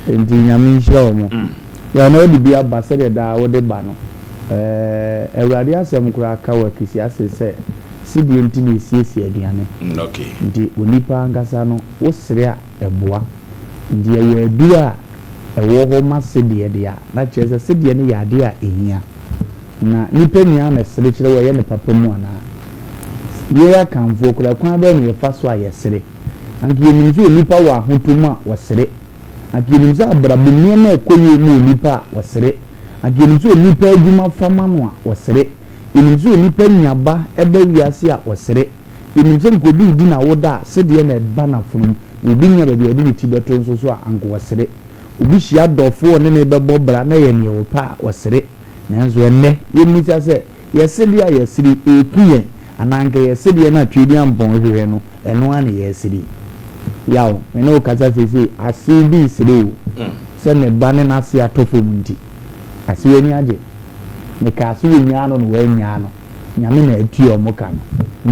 Nti Nyame nhyira wɔn. Yɛ na wode bi aba sɛdeɛ daa wode ba no. Ɛɛ Awurade asɛm koraa ka wɔ Ecclesiastes sɛ, Sedie nti na yɛsiesie aduane. Nti onipa ankasa no, wo sere a, ɛboa. Nti yɛwɔ aduro a ɛwɔ hɔ ma sedeɛ deɛ a, na kyerɛ sɛ sedeɛ no yɛ adeɛ a ɛhia. Na nnipa nyinaa na ɛsere kyerɛ wo ɛyɛ no papa mu anaa? Yɛn Akanfoɔ koraa, kwan bɛn na yɛfa so a yɛsere? Anka yɛnim sɛ onipa wɔ ahotɔ mu a, ɔsere. Anka yɛnim sɛ abrabɔ mu nneɛma ɛkɔ yie ma onipa a, ɔsere. Anka yɛnim sɛ onipa adwuma fa ma no a, ɔsere. Yɛnim sɛ onipa nya ba ba wiase a, ɔsere. Yɛnim sɛ nka obi redi n'awoda a, sedeɛ na ɛba n'afono mu. Na obi nnya baabi a ɔde ne ti bɛto nso so a, anka ɔsere. Obi hyia dɔfoɔ a ɔne no rebɛbɔ bra na ɛyɛ deɛ ɔpɛ a, ɔsere. Nanso ɛnnɛ, yɛmmisa sɛ, Yɛn sedeɛ a yɛsere yi, ɛreku yɛn? Anaa anka yɛn sedeɛ no a Tweaduampɔn rehwehwɛ no, ɛno ara na yɛresere yi? Yaw, me ne wo kasa seesei, asew bi resere o, sɛ ne ba ne n'ase atɔ fam nti. Asew ani agye. Mekaa sɛ wɔnnyaa no na wɔannyaa no. Nyame na atua wɔn ka no.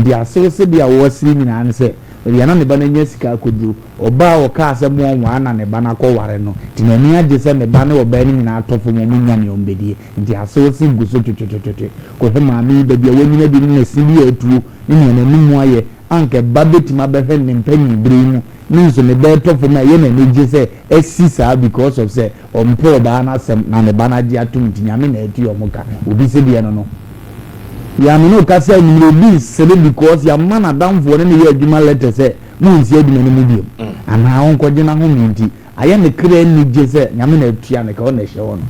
Nti asew sedeɛ a wɔresere nyinaa ne sɛ, baabi a na ne ba no anya sika akɔduru, Ɔbaa a ɔkaa sɛ moɔnware na ne ba no akɔware no, nti n'ani agye sɛ ne ba ne ɔbaa no nyinaa atɔ fam, wɔn nnya nea wɔbɛdie, nti asew se gu so twetwetwetwe. Kɔhwɛ maame yi, baabi a wanyini adu ne n'ase bi a atuo ne nea n'anim ayɛ, anka ba bɛtumi abɛhwɛ ne mpanyin bere yi mu, ne nso ne ba ɛtɔ fam a ɛyɛ no anigye sɛ asi saa because of sɛ ɔmpɛ ɔbaa no asɛm na ne ba no agye atom nti Nyame na atua wɔn ka, obi sedeɛ no no. Yɛ ame ne wo kasa anwummerɛ obi resere because yɛama n'adamfoɔ ne no yɛ adwuma letter sɛ Monsi adwuma no mu bio, anaa ɔnkɔgye n'ahome nti, ayɛ ne kra anigye sɛ Nyame na atua no ka, ɔno na ɛhyɛ hɔ no.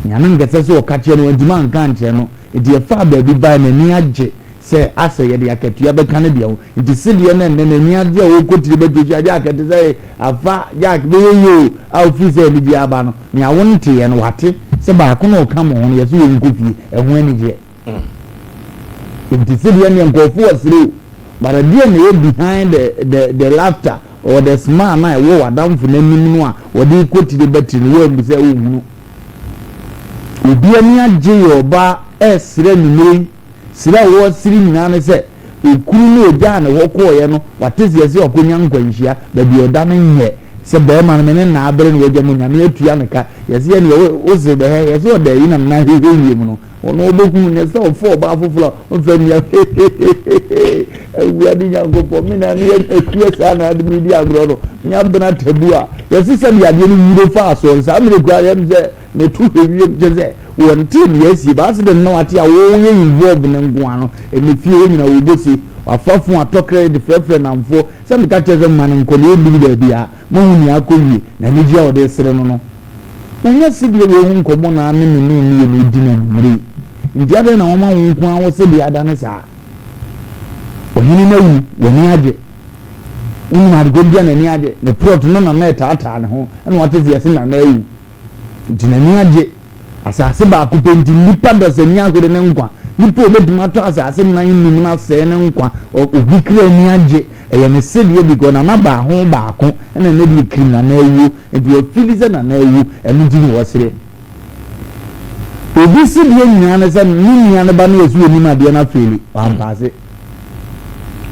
Nyame nkɛsɛ sɛ ɔka kyerɛ no, wantumi anka ankyerɛ no, nti ɛfaa baabi bae, n'ani agye sɛ asɛ yɛde akatua bɛka ne deɛ ho, nti sedeɛ na ɛnnɛ n'ani agye a ɔrekɔ tiri bɛto hyia Jack ɛte sɛ afa Jack bɛyɛ yie o, a ɔfiri sɛ anigyeɛ aba no, nea wonteeɛ no wate, sɛ baako na ɔka mo ho no yɛse yɛnkɔ fie, ɛho anigyeɛ. Nti sedeɛ neɛ nkurɔfoɔ wɔ sere o, but ɛdeɛ na ɛyɛ behind the the the laughter or the smile na ɛwɔ w'adamfo n'anim no a wɔde rekɔ tire ba tire no woammu sɛ wonhunu. Obi ani agye yɛ ɔbaa ɛresere anwummerɛ yi, sere a wɔresere nyinaa ne sɛ okunu no ogyaa ne hɔ kɔɔeɛ no wate seɛ sɛ wakɔnya nkwanhyia, baabi a ɔda no nyɛ sɛ bɛrima no me ne naa bere na wagya mu Nyame atua ne ka, yɛse yɛ neɛ wo se bɛhɛ yɛse ɔda yi na me nan hwehwɛ wiem no. Ɔno ɔbɛhunu nyɛ sɛ ɔfa ɔbaa foforɔ a ɔmfa nua hehehehe Awurade Nyankopɔn me na meyɛ akua saa na ade medi agorɔ no me abena tabu a yɛse sɛdeɛ adeɛ no wuro faa soɔ no saa mmerɛ kura yɛm sɛ ne to hwɛ wiem kyɛ sɛ wɔnte ne asie ba accident na wate a wɔyɛ involve ne nko ano ɛne fie hɔ nyina wɔbɔ se wafa fon atɔ credit frɛfrɛ namfoɔ sɛ meka kyerɛ sɛ mma no nkɔ na ɛnnuru baabi a mahu nea akɔ wie na anigye a ɔde sere no no Ɛnyɛ sɛdeɛ wei ho nkɔmmɔ na ne me ne wo mmienu redi no anwummerɛ yi. Nti adɛn na wama wo nko ara wo sɛdeɛ adane saa? Ɔhene no awu, w'ani agye. Wonim adekorɔ nti a n'ani agye? Ne prɔt no na na ɛtaataa ne ho, ɛna wate sɛ yɛse Nana awu. Nti n'ani agye. Asase baako pɛ nti nnipa dasani ahwere ne nkwa. Nipa a obetumi atɔ asase nan num no asɛe ne nkwa. Obi kra ani agye. Ɛyɛ ne sedeɛ because Nana baa ho baako ɛna ɛnɛ deɛ kirim Nana awuo. Nti wafili sɛ Nana awu ɛno nti na ɔsere. Obi sedeɛ nyinaa ne sɛ ne nua no ba no yɛ sɛ onim adeɛ no afeeli. Wampaase.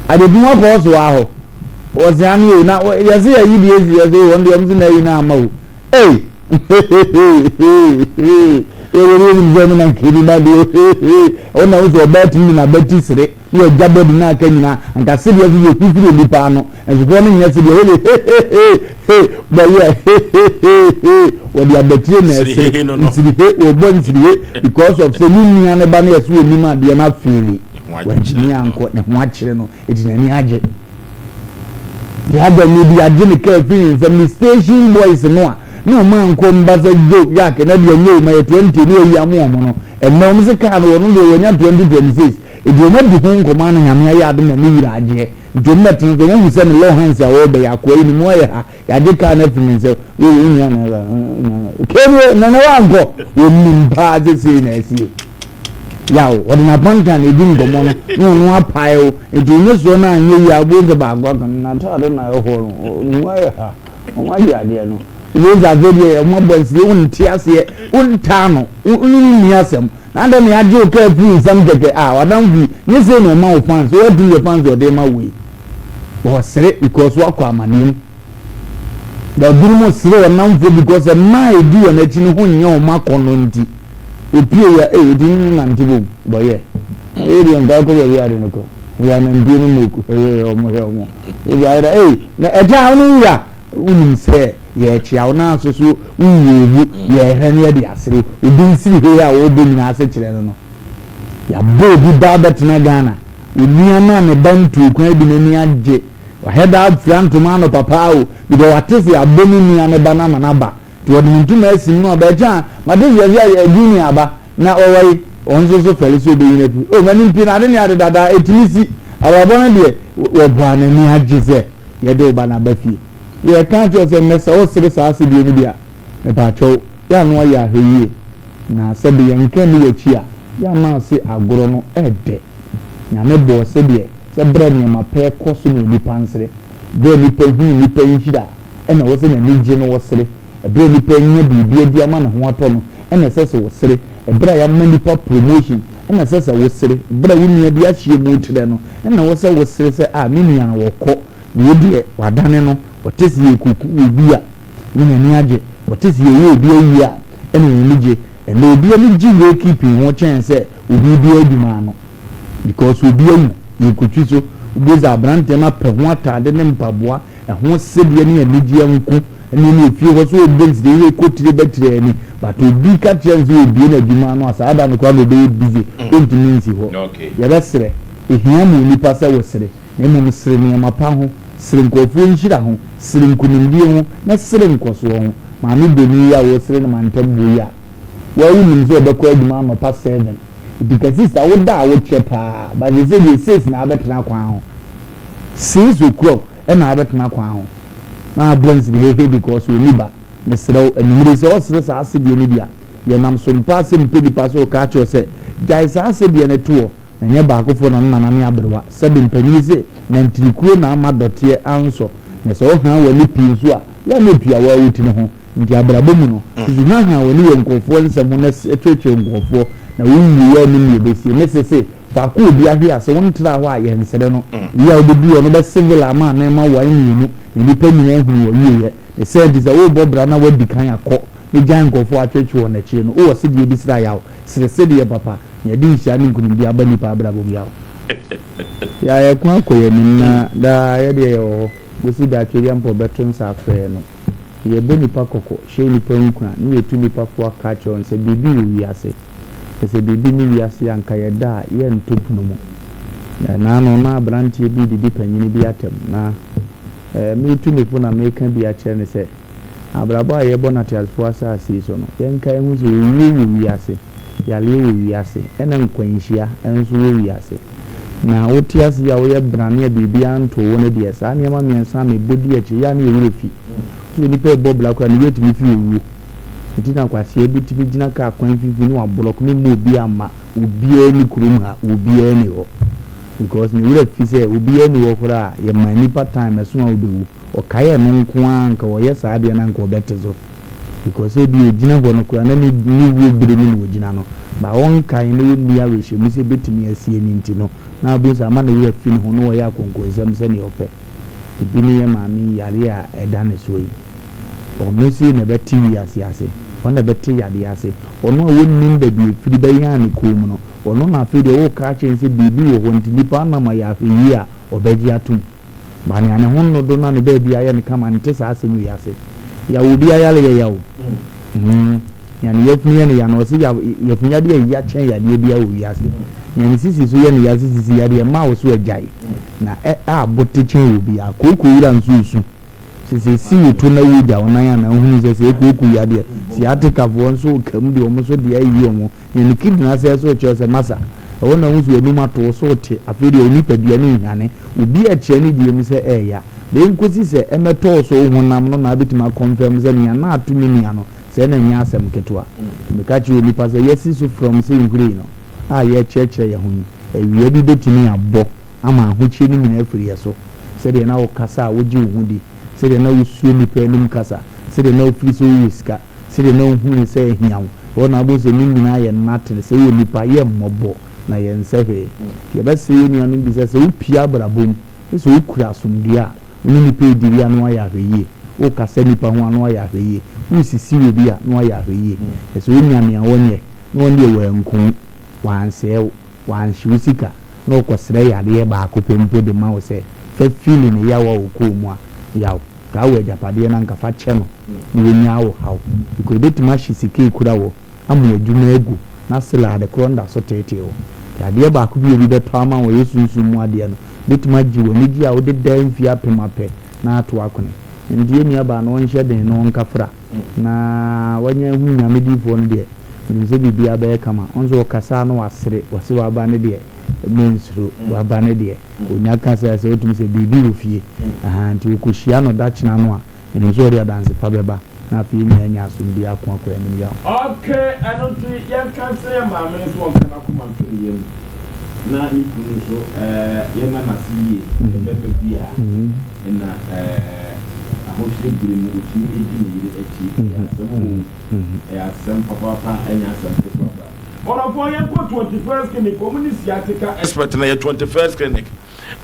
Adebi wakɔ ɔso wɔ hɔ. Ɔse ane o na yɛse yɛyi deɛ esi yɛse o wɔn deɛ ɔmo se na ayi no ama o. Ei! Hehehehe! Ewurade onim sɛ me na nka ebi ba deɛ hehe! Ɛwɔ na wosɛ ɔbaa tumi de n'abati sere na wagya bɔdi na aka nyinaa anka sedeɛ so yɛ fifiri onipa ano nso foɔ no nyɛ sedeɛ wɔde hehehehe bɛyɛ hehehehe wɔde abatire na ɛsere nsirihe wɔbɔ nsirihe because of sɛ ne nua ne ba no yɛ so onim adeɛ no afeeli wantumi ankɔ ne ho akyerɛ no Eti n'ani agye. Driver no bi agye ne kaa firi ne nsam ne station boys no a na wɔn ankɔ mba sɛ Joe Jack na deɛ nyɛ o ma yɛ 20 ne ayi ama wɔn no ɛnɛ wɔn se kaa no wɔn deɛ wɔnya 2026 eti wɔn adi ho nkɔmɔ ana Nyame ayɛ adom na ne wura agyeɛ nti wɔn bɛtena so wɔn ahu sɛ ne law hands a wɔrebɛ yɛ akoa yi ne mu ayɛ ha Yɛagye kaa no afiri ne nsam. Wei wo nua na ɛba. Kemie na na wankɔ. Wɔnim paa sɛ sei na asie. Yaw, wɔde n'apantan na ɛdi nkɔmmɔ no na ɔno apae wo. Nti wo ne soɔ no anyɛ yie a wobɛhu sɛ baako aka no n'ataade na ɛhɔ no. Ne ho ayɛ ha. Wɔn agye adeɛ no. Wobɛhu sɛ afei deɛ wɔn abɔ nsie wonte aseɛ wontaa no wo ne no nni asɛm. Na adɛn na yɛagye wo kaa afiri wo nsam kɛkɛ a w'adamfo yi nyɛ sei na ɔma wo fans woatumi yɛ fans ɔde ma wo yi. Ɔsere because wakɔ amaneɛ mu. Na binom sere wɔn nnamfoɔ because mmaa a ɛdi wɔn akyi no ho nyɛ wɔn akɔnnɔ nti. Ɛpue a, ei, ɛtumi ne no nante bom, bɔyɛ. Wei deɛ nka wokɔ baabi a ade no kɔ. Wei anantwie no mu oku, hwɛ wɔn, hwɛ wɔn. Ebi ayɛ dɛ, ei, na ɛkyɛ a wo ne wura, wonim sɛ yɛrekyea wo nanso so wowɔ mu, yɛrehwɛ no yɛde asere. Obi nsiri hwee a wɔrebɔ nyinaa ase kyerɛ no no. Yɛabɔ obi ba abɛtena Ghana, onua no a ne ba ntuu kwan bi n'ani agye. Wahwɛ daa afira ntoma anɔpa paa o, because wate sɛ yɛabɔ ne nua no ba no ama no aba. Nti wɔde ne ntoma asim no aba. Ɛkyɛ a, mate sɛ yɛse ayɛ junior aba na ɔwɔ yi, ɔno nso so fɛre sɛ ɔbɛyi no afiri. O, m'ani mpie no ade ne ade dada, ɛtumi si. Abrabɔ no deɛ, wɔbɔ a n'ani agye sɛ yɛde wo ba no aba fie. Yɛreka akyerɛ wo sɛ nnɛ sɛ wosere saa asedie no bi a, mepaakyɛw, yɛ a na woayɛ ahwɛyie. Na sɛbe yɛnka nni w'akyi a, yɛ a na ase agorɔ no ɛɛdɛ. Nyame bɔɔ sɛdeɛ sɛ berɛ nneɛma pɛ kɔ so na onipa nsere, berɛ a nipa hunu nipa nhyira ɛna ɛwɔ sɛ n'ani gye na ɔsere, ɛberɛ a nipa anya biribi adi ama ne ho atɔ no ɛna ɛsɛ sɛ ɔsere, ɛberɛ a yɛama nipa promotion ɛna ɛsɛ sɛ wosere, berɛ a wo nua bi ahyia mu kyerɛ no ɛna ɛwɔ sɛ wosere sɛ ah me nua no ɔkɔ na wei deɛ wadane no, ɔte sɛ yɛrekɔku obi a na n'ani agye, ɔte sɛ yɛyɛ obi ayie a ɛna n'ani gye. Ɛnɛ obi ani gye wake keeping ho kyɛn sɛ obi redi adwuma ano because obi awu yɛkotwi so wobɛhu sɛ aberanteɛ no apɛ ho ataade ne mpaboa ɛho sedeɛ ne anigyeɛ nko ɛne ne efie hɔ sɛ ɔbɛ nsire yɛ kotire bɛkyerɛ ani but obi ka kyerɛ no sɛ ɔbie no adwuma ano a saa da no koraa na ɔbɛyɛ busy ɔntumi nsi hɔ. Yɛbɛsrɛ ɛhia ma onipa sɛ wosere na mmom sere nneɛma pa ho, sere nkurɔfoɔ nhyira ho, sere nkonimdie ho, na sere nkɔsoɔ ho. Maame Boni yi a wosere no mantam hɔ yi a, wo ara wonim sɛ ɔbɛkɔ adwuma anɔpa seven. Nti ka sista wo da a wokyɛ paa, but seesei deɛ six na abɛtena kwan ho. 6 o'clock ɛna abɛtena kwan ho. Na abɔ nsiri hehe because ɔnni ba. Mesrɛ wo, anwummere sɛ ɔsere saa asedeɛ no bi a, yɛnam so mpa ase mpɛ nipa sɛ ɔka akyerɛ wo sɛ gyae saa asedeɛ no toɔ. Na ɛnyɛ baakofoɔ na ne nana ne aberewa. Sɛbe mpanin se, nantirikuo na ama dɔteɛ ansɔ. Na sɛ wohaa w'ani pii nso a, yɛ a na ɛtua wo ara wo tiri ho. Nti abrabɔ mu no, susu haahaa w'ani wɔ nkurɔfoɔ nsɛm ho na kyerɛkyerɛ nkurɔfoɔ, na wo nwieɛ a nnim deɛ ɛbɛsie. Me se se, faako a obi ahwe ase, wontraa hɔ a, yɛnsere no. Wie a wobɛduru hɔ no, wobɛse villa ama anan ma wae mmienu, na nnipa nyinaa ahunu w'awieɛ. Ne saa nti, sɛ worebɔ bra na woadi kan akɔ, na gyae nkurɔfoɔ a atweretwere wɔn akyire no, wowɔ sedeɛ bi sra yaw, sere sedeɛ papa. Nea ɛde nhyira ne nkonimdi aba nnipa abrabɔ mu yaw. Yɛ a yɛko akɔ yɛn anim na daa yɛ deɛ yɛwɔ hɔ kosi da Twedeampɔ bɛto nsa afrɛ yɛn no. Yɛbɔ nnipa kɔkɔ, hyɛ nnipa nkuran ne yɛtu nnipa fo aka akyerɛ wɔn sɛ biribi wɔ wiase. Na sɛ biribi nni wiase a anka yɛda a yɛnto pono mu. Ɛnaano na abranteɛ bi redidi panyini bi atɛm na meretu ne fo na mereka bi akyerɛ no sɛ abrabɔ a yɛbɔ no ateasefoɔ asase yi so no yɛnkae nhu sɛ owuo wɔ wiase. Yareɛ wɔ wiase, ɛna nkwanhyia nso wɔ wiase. Na wote ase yi a woyɛ brane a biribiara ntoo wo no deɛ, saa nneɛma mmiɛnsa a mebɔ di akyire yi a na yɛn werɛ fi. Sɛ onipa rebɔ bra koraa ne werɛ tumi fi owuo. Nti na kwasea bi tumi gyina kaa kwan mfimfini na wablɔk me mma obiara mma, obiara nni kurom ha, obiara nni hɔ. Because ne werɛ fi sɛ obiara nni hɔ koraa a, yɛma nnipa time ɛso a wobɛwu. Ɔkae ɛno nko ara anka ɔyɛ saa adeɛ no anka ɔbɛte so. Because ebia ogyina hɔ no koraa na ne ne wuo bere mu na ogyina no, but ɔnkae na onni awerɛhyɛmu sɛ ebetumi asie no nti no, na wobɛhu sɛ ama ne werɛ afi ne ho na ɔyɛ akɔnkɔnsɛm sɛnea ɔpɛ. Ebi ne yɛn maame yi yareɛ a ɛda ne soɔ yi. Ɔno sei na ɛbɛte wiase ase, ɔno na ɛbɛte yadeɛ ase, ɔno a wonnim baabi a efiri bɛyan ne kɔn mu no, ɔno na afei deɛ woreka akyerɛ no sɛ biribi wɔ hɔ nti nnipa anam ayɛ ahwɛyie a, ɔbɛgye atom. Ma nea ne ho nnodo na ne baabi ayɛ no kama nte saa asɛm wei ase. Yaw obi ayare yɛ yaw. Hmm. Nea ne yafunu yɛ no ya no, ɔse yaw, yafunu yadeɛ yɛ ya kyɛn yadeɛ biara wɔ wiase. Nea ne sisi so yɛ no ya se sisi yadeɛ mma wo so agyae. Na ɛ a bote kyɛn obiara. Kooko wura nso resu. Sɛ sɛ esi wo to na wogya wo nan a na wohunu sɛ sɛ kooko yadeɛ. Sciatica foɔ nso reka mu deɛ wɔn nso deɛ ayi wɔn. Nea ne kidney asɛe so rekyerɛ sɛ masa, ɛhɔ na wohu sɛ w'anum ato wo so rete, afei deɛ wo nipadua no rehwane, obi rekyerɛ ne deɛ mu sɛ ɛreya. Na ɛnkɔsi sɛ ɛmmɛtɔ wo so wo honam no na wobɛtumi akɔnfɛm sɛ nea na ato me nua no, sɛɛ na ɛnyɛ asɛm ketewa. Nti meka kyerɛ onipa sɛ yɛasi so frɔmm sɛ nhwiren no a yɛrekyerɛkyerɛ yɛn ho yi, awia bi bɛtumi abɔ ama ahokyere no nyinaa afiri yɛn so. Sɛdeɛ na wokasa a wogye wo ho di, sɛdeɛ na wosuro nnipa anim kasa, sɛdeɛ na wofiri sɛ wowɔ sika, Sɛdeɛ na wohunu no sɛ ahia wo, ɛhɔ na wobɛhu sɛ ne nyinaa yɛ nothing, sɛ woyɛ nipa, yɛ mmɔbɔ na yɛnsɛ hwee. Nti yɛbɛsrɛ yɛn nuanom bi sɛ, sɛ wopue abrabɔ mu, ne sɛ wokura asomdwoeɛ a, wo ne nipa redi wia na woayɛ ahwɛyie. Wokasa nnipa ho a na woayɛ ahwɛyie, wosisi obi a na woayɛ ahwɛyie. Ɛsɛ wonya nea wɔnyɛ na wɔn deɛ wɔanku wo, wɔansɛe wo, wɔanhye wo sika na wɔkɔsrɛ yadeɛ baako pɛ mpo de ma wo sɛ fa fili ne yaw a ɔkɔɔ mu a, yaw. Kaa wɔ agyapadeɛ no anka fa kyɛ no na wɔnyaa wo haw. Because ɛbɛtumi ahye sika ɛkura wɔ ama w'adwuma agu na sila ade korɔ nda so teetee wo. Nti adeɛ baako bi a obi bɛtɔ ama wo a ɛyɛ sunsum mu adeɛ no bɛtumi agye w'anigyeɛ a wode daa mfie apem apɛ na ato akone. Nti yɛn nua baa no ɔnhyɛ den na ɔnkafra na wanya ahu Nyame diifoɔ no deɛ menim sɛ biribiara bɛyɛ kama. Ɔno nso ɔkasa a na wasere, ɔse waba no deɛ mensuro, waba no deɛ ɔnya ka sɛ sɛ wotumi sɛ biribi wɔ fie ahaa nti ɔkɔhyia no da kyena no a menim sɛ ɔde adanse pa bɛba na afei yɛn nyinaa anya asomdwie ako akɔ yɛn anim yaw. Ok, ɛno nti yɛnka nkyerɛ yɛn maame no sɛ ɔnka n'akoma nto ne yam na ne kunu nso yɛnna no ase yie sɛ bɛrima bi a na ahokyere bere mu ɔtumi di ne yere akyi. Ɛyɛ asɛm oo, ɛyɛ asɛm papaapa, ɛnyɛ asɛm ketewa koraa. Ɔdɔfoɔ yɛnkɔ 21st Clinic, wɔn ne sciatica expert na yɛ 21st Clinic.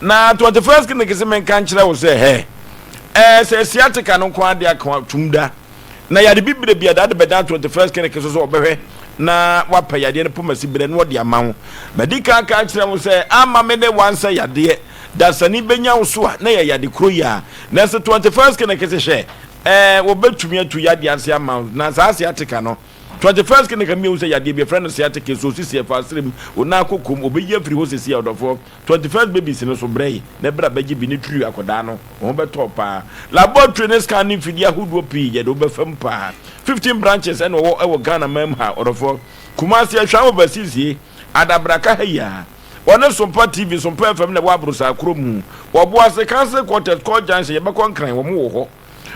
Na 21st Clinic se menka nkyerɛ wo sɛ hɛ, ɛɛ sɛ sciatica no nko ara de aka tum da. Na yare bibire bi a da de bɛdan 21st Clinic so sɛ ɔbɛhwɛ na wapɛ yadeɛ no pomasi berɛ na ɔde ama wo. Madi kan aka akyerɛ wo sɛ ama me ne wansɛ yadeɛ. Dasani bɛnya wo so a na ɛyɛ yade koro yi ara. Nanso 21st Clinic se hwɛ, ɛɛ wɔbɛtumi atu yadeɛ ase ama wo. Na saa sciatica no, 21st Clinic ama yɛahu sɛ yadeɛ bi yɛfrɛ no sciatica, ɛsɔ sisi, ɛfa asrem, wo nan kokom, wɔbɛyi afiri hɔ seesei ɔdɔfoɔ. 21st Babies no so brɛ yi na bra bɛgye bi ne tiri akɔdaa no, wo ho bɛtɔ wo paa. Laboratory ne scan ne mfidie ahodoɔ pii yɛde wo bɛfa mu paa. 15 branches ɛna ɔwɔ ɛwɔ Ghana man mu ha ɔdɔfoɔ. Kumasi, Ahwea Overseas ye, Adabraka ha yi ara. Wɔne Sompa TV, Sompa FM na ɛwɔ Aborosaa kuro mu. Wɔboase, Council Quarters, Court Junction, yɛbɛkɔ Nkran, wɔn wɔ hɔ.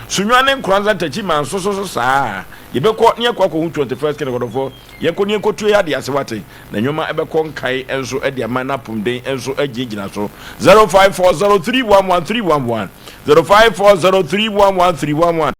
Sunyani ne Nkoranza Ntakyi nso so so saa. Yɛbɛkɔ ne yɛkɔ akɔhu 21st King ɔdɔfoɔ. Yɛnkɔ ne yɛnkɔtua yɛ adeɛ ase wate. Na nnwoma ɛbɛkɔ nkae nso de ama na apomden nso agyinagyina so. 0540311311 0540311311.